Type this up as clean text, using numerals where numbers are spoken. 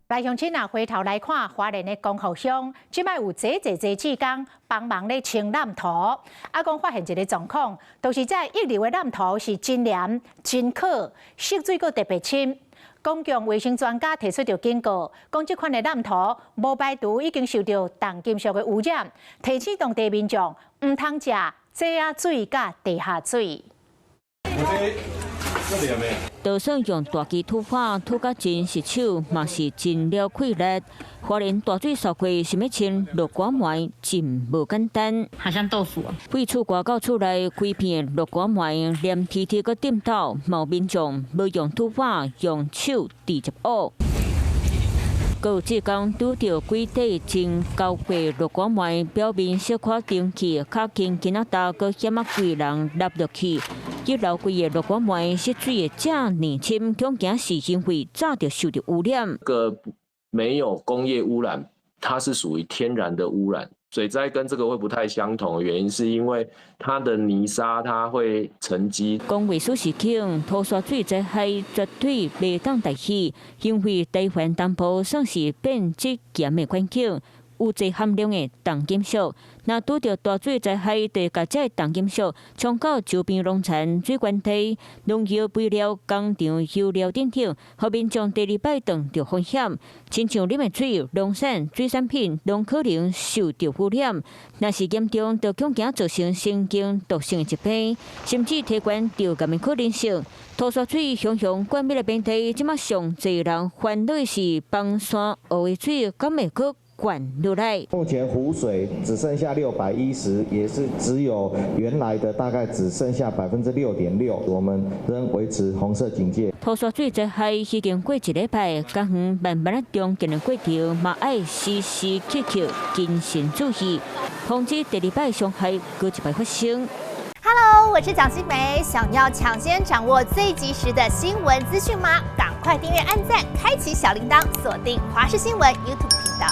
來鄉親啊，回頭來看花蓮的光復鄉，這擺有濟濟濟志工幫忙咧清濫土。啊，講發現一个狀況，就是這溢流的濫土是真黏、真洘，色水閣特別深。公共衛生專家提出著警告，講這款的濫土無排除已經受著重金屬的污染，提醒當地民眾毋通食井仔水佮地下水。就算用大機土法土甲真順手，嘛是真了氣力。花蓮大水掃過，想欲清落瓜糜真無簡單。好像豆腐。對厝外到厝內規片落瓜糜，黏貼貼閣點到，嘛有民眾無用土法，用手直接挖。閣有志工拄著幾塊真高塊落瓜糜，表面小可蒸氣，較輕輕仔焦，閣險仔規人納落去。這流規个落瓜糜色水會遮爾深，恐驚是因為早就受著污染。個沒有工業污染，它是屬於天然的污染。水災跟這個會不太相同的原因，是因為它的泥沙它會沉積。公衛署是講，土沙水災害絕對袂當大意，因為台灣東部算是變質鹹的環境，有濟含量的重金屬。若拄著大水災害，就共這重金屬沖到周邊農田、水源地、農藥肥料工廠、油料等等，予民眾第二擺當著風險。親像啉的水、農產、水產品，攏可能受著污染。若是嚴重，就恐驚造成神經毒性的疾病，甚至提懸著癌的可能性。土沙水雄雄灌入來平地，這馬上濟人煩惱的是崩山湖的水，敢會閣灌落來？目前湖水只剩下610，也是只有原來的大概只剩下6.6%，我們仍維持紅色警戒。土沙水災害已經過一禮拜，江園慢慢仔重建的過程，嘛愛時時刻刻謹慎注意，防止第二擺傷害閣一擺發生。 Hello，我是蔣新梅，想要搶先掌握最及時的新聞資訊嗎？趕快訂閱、按讚、開啟小鈴鐺，鎖定華視新聞 YouTube 頻道。